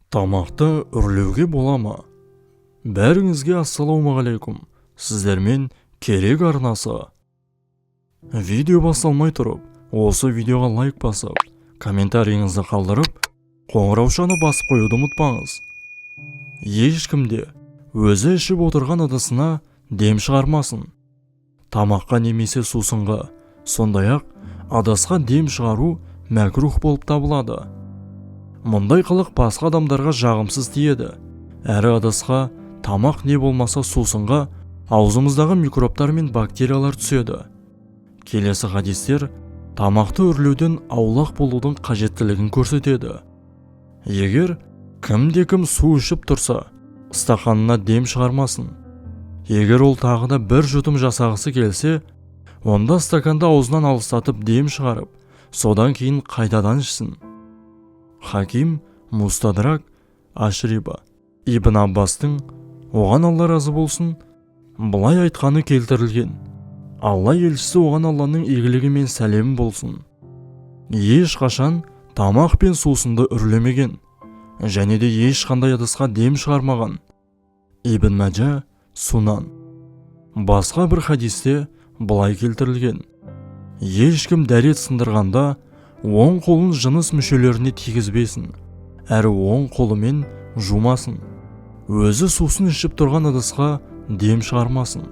Тамақты үрлеуге бола ма? Бәріңізге ассалаумағалейкум. Сіздермен Керек арнасы. Видео басталмай тұрып, осы видеоға лайк басып, комментарийіңізді қалдырып, қоңыраушаны басып қоюды ұмытпаңыз. Ешкім де өзі ішіп отырған ыдысына дем шығармасын. Тамаққа немесе сусынға, сондай-ақ ыдысқа дем шығару мәкрух болып табылады. Мұндай қылық басқа адамдарға жағымсыз тиеді. Әрі ыдысқа, тамақ не болмаса сусынға аузымыздағы микробтар мен бактериялар түседі. Келесі хадистер тамақты үрлеуден аулақ болудың қажеттілігін көрсетеді. Егер кімде-кім су ішіп тұрса, стақанына дем шығармасын. Егер ол тағы да бір жұтым жасағысы келсе, онда стаканды аузынан алыстатып дем шығарып, содан кейін қайтадан ішсін. Хаким Мустадрак Ашриба. Ибн Аббастың, оған Алла разы болсын, былай айтқаны келтірілген: Алла елшісі, оған Алланың игілігі мен сәлемі болсын, ешқашан тамақ пен сусынды үрлемеген және де ешқандай ыдысқа дем шығармаған. Ибн Мәжа, Сунан. Басқа бір хадисте былай келтірілген: ешкім дәрет сындырғанда оң қолын жыныс мүшелеріне тигізбесін, әрі оң қолымен жумасын, өзі сусын ішіп тұрған ыдысқа дем шығармасын.